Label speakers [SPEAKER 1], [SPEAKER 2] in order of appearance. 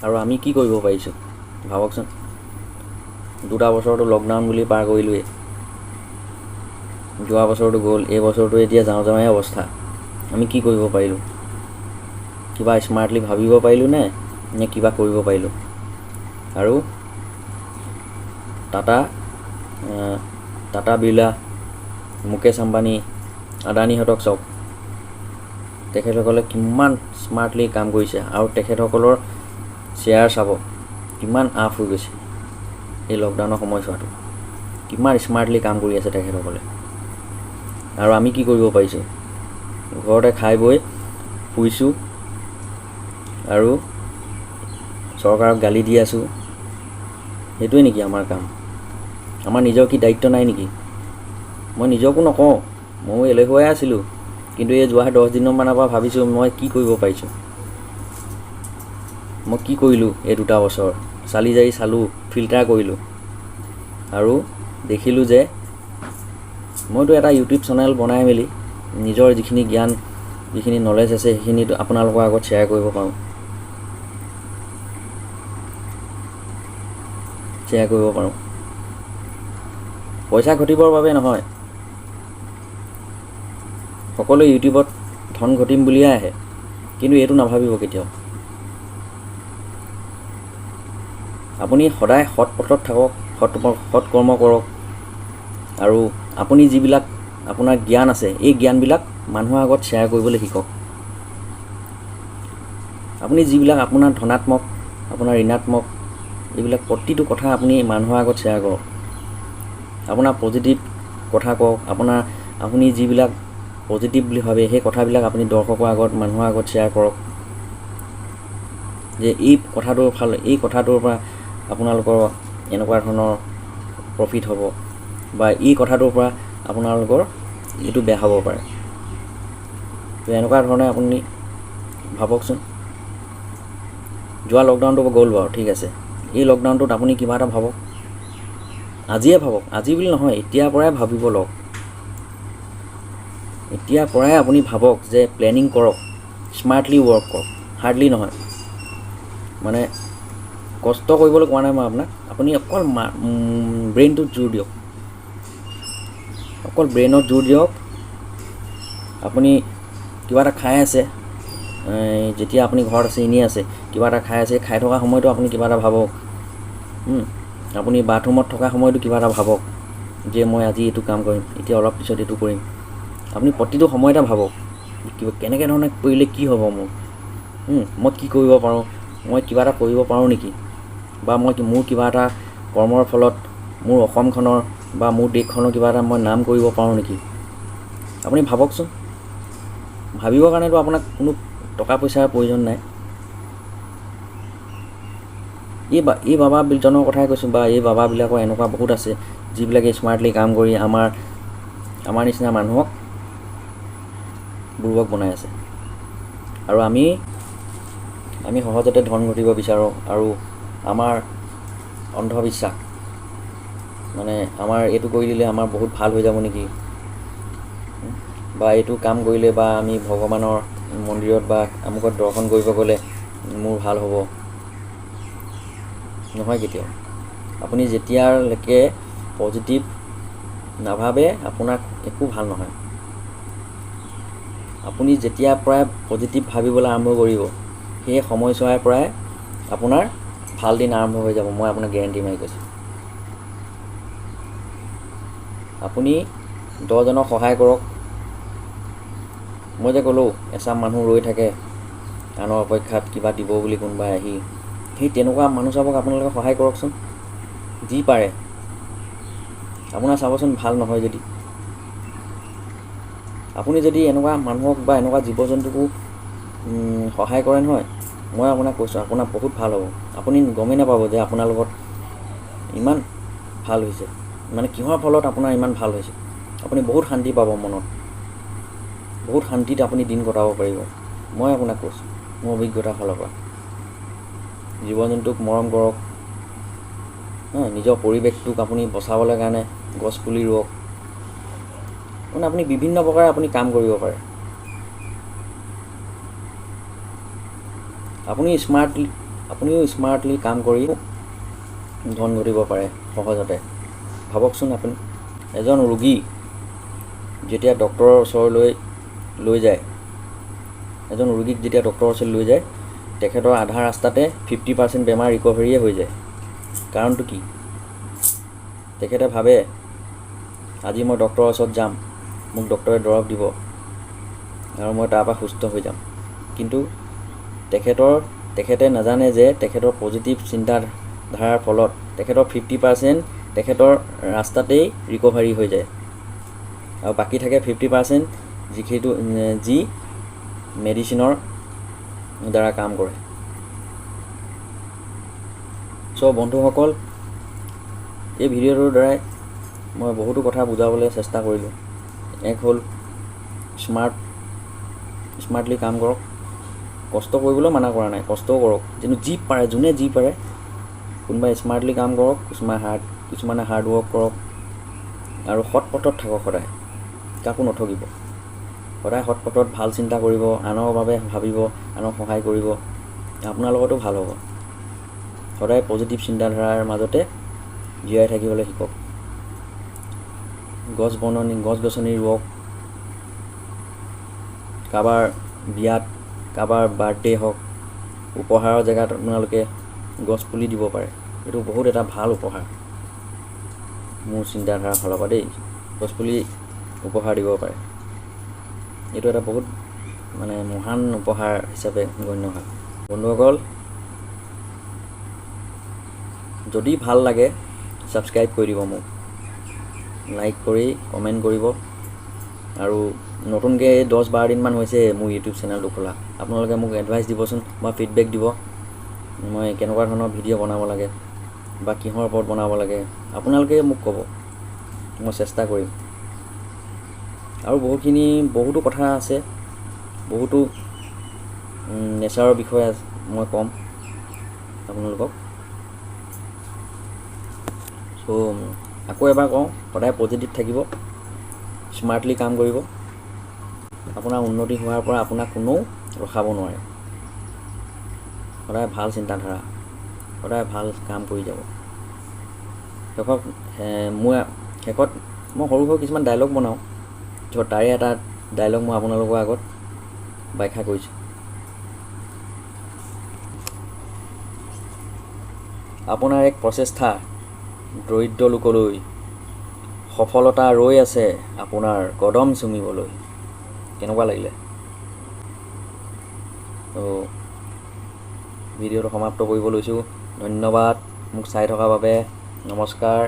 [SPEAKER 1] আৰু আমি কি কৰিব পাৰিছোঁ ভাবকচোন। দুটা বছৰটো লকডাউন বুলি পাৰ কৰিলোৱেই, যোৱা বছৰটো গ'ল, এই বছৰটো এতিয়া যাওঁ যাওঁৱে অৱস্থা। আমি কি কৰিব পাৰিলোঁ? কিবা স্মাৰ্টলি ভাবিব পাৰিলোঁ নে, নে কিবা কৰিব পাৰিলোঁ? আৰু টাটা টাটা বিৰলা, মুকেশ আম্বানী, আদানীহঁতক চাওক, তেখেতসকলে কিমান স্মাৰ্টলি কাম কৰিছে। আৰু তেখেতসকলৰ শ্বেয়াৰ চাব কিমান আপ হৈ গৈছে এই লকডাউনৰ সময়ছোৱাটো, কিমান স্মাৰ্টলি কাম কৰি আছে তেখেতসকলে। আৰু আমি কি কৰিব পাৰিছোঁ? ঘৰতে খাই বৈ শুইছোঁ আৰু চৰকাৰক গালি দি আছোঁ। সেইটোৱে নেকি আমাৰ কাম? আমাৰ নিজৰ কি দায়িত্ব নাই নেকি? মই নিজকো নকওঁ, ময়ো এলেহুৱাই আছিলোঁ, কিন্তু এই যোৱা 10 দিনমানৰ পৰা ভাবিছোঁ মই কি কৰিব পাৰিছোঁ, মই কি কৰিলোঁ এই দুটা বছৰ। চালি জাৰি চালোঁ, ফিল্টাৰ কৰিলোঁ আৰু দেখিলোঁ যে মইতো এটা ইউটিউব চেনেল বনাই মেলি নিজৰ যিখিনি জ্ঞান, যিখিনি নলেজ আছে, সেইখিনিতো আপোনালোকৰ আগত শ্বেয়াৰ কৰিব পাৰোঁ, শ্বেয়াৰ কৰিব পাৰোঁ। পইচা ঘটিবৰ বাবে নহয়, সকলোৱে ইউটিউবত ধন ঘটিম বুলিয়ে আহে, কিন্তু এইটো নাভাবিব কেতিয়াও। আপুনি সদায় সৎ পথত থাকক, সৎ সৎকৰ্ম কৰক, আৰু আপুনি যিবিলাক আপোনাৰ জ্ঞান আছে, এই জ্ঞানবিলাক মানুহৰ আগত শ্বেয়াৰ কৰিবলৈ শিকক। আপুনি যিবিলাক আপোনাৰ ধনাত্মক, আপোনাৰ ঋণাত্মক, এইবিলাক প্ৰতিটো কথা আপুনি মানুহৰ আগত শ্বেয়াৰ কৰক। আপোনাৰ পজিটিভ কথা কওক, আপুনি যিবিলাক পজিটিভ বুলি ভাবে সেই কথাবিলাক আপুনি দৰ্শকৰ আগত, মানুহৰ আগত শ্বেয়াৰ কৰক, যে এই কথাটোৰ ফালে, এই কথাটোৰ পৰা আপোনালোকৰ এনেকুৱা ধৰণৰ প্ৰফিট হ'ব, বা এই কথাটোৰ পৰা আপোনালোকৰ এইটো বেয়া হ'ব পাৰে। তো এনেকুৱা ধৰণে আপুনি ভাবকচোন। যোৱা লকডাউনটো গ'ল বাৰু, ঠিক আছে, এই লকডাউনটোত আপুনি কিবা এটা ভাবক, আজিয়ে ভাবক, আজি বুলি নহয়, এতিয়াৰ পৰাই ভাবিব লওক। এতিয়াৰ পৰাই আপুনি ভাবক যে প্লেনিং কৰক, স্মাৰ্টলি ৱৰ্ক কৰক, হাৰ্ডলি নহয়। মানে কষ্ট কৰিবলৈ কোৱা নাই মই আপোনাক, আপুনি অকল ব্ৰেইনটোত জোৰ দিয়ক, অকল ব্ৰেইনত জোৰ দিয়ক। আপুনি কিবা এটা খাই আছে, যেতিয়া আপুনি ঘৰত আছে, এনেই আছে, কিবা এটা খাই আছে, খাই থকা সময়তো আপুনি কিবা এটা ভাবক। আপুনি বাথৰুমত থকা সময়তো কিবা এটা ভাবক যে মই আজি এইটো কাম কৰিম, এতিয়া অলপ পিছত এইটো কৰিম। আপুনি প্ৰতিটো সময়তে ভাবক কিবা কেনেকৈ ধৰণে কৰিলে কি হ'ব মোৰ, মই কি কৰিব পাৰোঁ, মই কিবা এটা কৰিব পাৰোঁ নেকি, বা মই মোৰ কিবা এটা কৰ্মৰ ফলত মোৰ অসমখনৰ বা মোৰ দেশখনৰ কিবা এটা মই নাম কৰিব পাৰোঁ নেকি। আপুনি ভাবকচোন। ভাবিবৰ কাৰণেতো আপোনাক কোনো টকা পইচাৰ প্ৰয়োজন নাই। এই বাবাজনৰ কথাই কৈছোঁ, বা এই বাবাবিলাকৰ এনেকুৱা বহুত আছে যিবিলাকে স্মাৰ্টলি কাম কৰি আমাৰ নিচিনা মানুহক বুৰ্বক বনাই আছে। আৰু আমি সহজতে ধন ঘটিব বিচাৰোঁ, আৰু আমাৰ অন্ধবিশ্বাস, মানে আমাৰ এইটো কৰি দিলে আমাৰ বহুত ভাল হৈ যাব নেকি, বা এইটো কাম কৰিলে বা আমি ভগৱানৰ মন্দিৰত বা আমুকত দৰ্শন কৰিব গ'লে মোৰ ভাল হ'ব, নহয় কেতিয়াও। আপুনি যেতিয়ালৈকে পজিটিভ নাভাবে আপোনাক একো ভাল নহয়। আপুনি যেতিয়াৰ পৰাই পজিটিভ ভাবিবলৈ আৰম্ভ কৰিব, সেই সময়ছোৱাৰ পৰাই আপোনাৰ ভাল দিন আৰম্ভ হৈ যাব, মই আপোনাক গেৰেণ্টি মাৰি কৈছোঁ। আপুনি 10জনক সহায় কৰক। মই যে ক'লোঁ এচাম মানুহ ৰৈ থাকে আনৰ অপেক্ষাত কিবা দিব বুলি কোনোবাই আহি, সেই তেনেকুৱা মানুহ চাবক আপোনালোকে সহায় কৰকচোন যি পাৰে। আপোনাৰ চাবচোন ভাল নহয় যদি, আপুনি যদি এনেকুৱা মানুহক বা এনেকুৱা জীৱ জন্তুকো সহায় কৰে নহয়, মই আপোনাক কৈছোঁ আপোনাৰ বহুত ভাল হ'ব। আপুনি গমেই নাপাব যে আপোনাৰ লগত ইমান ভাল হৈছে, মানে কিহৰ ফলত আপোনাৰ ইমান ভাল হৈছে। আপুনি বহুত শান্তি পাব মনত, বহুত শান্তিত আপুনি দিন কটাব পাৰিব। মই আপোনাক কৈছোঁ মোৰ অভিজ্ঞতাৰ ফালৰ পৰা। জীৱ জন্তুক মৰম কৰক, নিজৰ পৰিৱেশটোক আপুনি বচাবলৈ কাৰণে গছ পুলি ৰুৱক। মানে আপুনি বিভিন্ন প্ৰকাৰে আপুনি কাম কৰিব পাৰে। আপুনি স্মাৰ্টলি আপুনিও স্মাৰ্টলি কাম কৰি ধন ঘটিব পাৰে সহজতে। ভাবকচোন আপুনি, এজন ৰোগী যেতিয়া ডক্তৰৰ ওচৰলৈ লৈ যায়, এজন ৰোগীক যেতিয়া ডক্তৰৰ ওচৰলৈ লৈ যায়, তেখেতৰ আধা ৰাস্তাতে 50% বেমাৰ ৰিকভাৰীয়ে হৈ যায়। কাৰণটো কি? তেখেতে ভাবে আজি মই ডক্তৰৰ ওচৰত যাম, মোক ডক্তৰে দৰৱ দিব আৰু মই তাৰপৰা সুস্থ হৈ যাম। কিন্তু তেখেতে নাজানে যে তেখেতৰ পজিটিভ চিন্তাধাৰাৰ ফলত তেখেতৰ 50% তেখেতৰ ৰাস্তাতেই ৰিকভাৰী হৈ যায় আৰু বাকী থাকে 50% যি মেডিচিনৰ দ্বাৰা কাম কৰে। চ' বন্ধুসকল, এই ভিডিঅ'টোৰ দ্বাৰাই মই বহুতো কথা বুজাবলৈ চেষ্টা কৰিলোঁ। এক হ'ল স্মাৰ্টলি কাম কৰক, কষ্ট কৰিবলৈ মানা কৰা নাই, কষ্টও কৰক, কিন্তু যি পাৰে, যোনে যি পাৰে, কোনোবাই স্মাৰ্টলি কাম কৰক, কিছুমানে হাৰ্ড ৱৰ্ক কৰক আৰু সৎ পথত থাকক সদায়, কাকো নঠগিব, সদায় সৎ পথত ভাল চিন্তা কৰিব, আনৰ বাবে ভাবিব, আনক সহায় কৰিব, আপোনাৰ লগতো ভাল হ'ব। সদায় পজিটিভ চিন্তাধাৰাৰ মাজতে জীয়াই থাকিবলৈ শিকক। গছ গছনি ৰুৱক, কাৰোবাৰ বিয়াত, কাৰোবাৰ বাৰ্থডে হওক, উপহাৰৰ জেগাত আপোনালোকে গছ পুলি দিব পাৰে। এইটো বহুত এটা ভাল উপহাৰ মোৰ চিন্তাধাৰাৰ ফালৰ পৰা দেই। গছপুলি উপহাৰ দিব পাৰে, এইটো এটা বহুত মানে মহান উপহাৰ হিচাপে গণ্য হয়। বন্ধুসকল, যদি ভাল লাগে ছাবস্ক্ৰাইব কৰি দিব মোক, লাইক কৰি কমেণ্ট কৰিব। আৰু নতুনকৈ এই 10-12 দিনমান হৈছে মোৰ ইউটিউব চেনেলটো খোলা, আপোনালোকে মোক এডভাইচ দিবচোন বা ফিডবেক দিব, মই কেনেকুৱা ধৰণৰ ভিডিঅ' বনাব লাগে বা কিহৰ ওপৰত বনাব লাগে, আপোনালোকে মোক ক'ব, মই চেষ্টা কৰিম। আৰু বহুতো কথা আছে, বহুতো নেচাৰৰ বিষয়ে মই ক'ম আপোনালোকক। চ' আকৌ এবাৰ কওঁ, সদায় পজিটিভ থাকিব, স্মাৰ্টলি কাম কৰিব, আপোনাৰ উন্নতি হোৱাৰ পৰা আপোনাক কোনেও ৰখাব নোৱাৰে। সদায় ভাল চিন্তাধাৰা, সদায় ভাল কাম কৰি যাব। শেষত মই সৰু সৰু কিছুমান ডাইলগ বনাওঁ, তাৰে এটা ডাইলগ মই আপোনালোকৰ আগত ব্যাখ্যা কৰিছোঁ। আপোনাৰ এক প্ৰচেষ্টা দৰিদ্ৰ লোকলৈ, সফলতা ৰৈ আছে আপোনাৰ কদম চুমিবলৈ। কেনেকুৱা লাগিলে? ত' ভিডিঅ'টো সমাপ্ত কৰিব লৈছোঁ। ধন্যবাদ মোক চাই থকাৰ বাবে। নমস্কাৰ।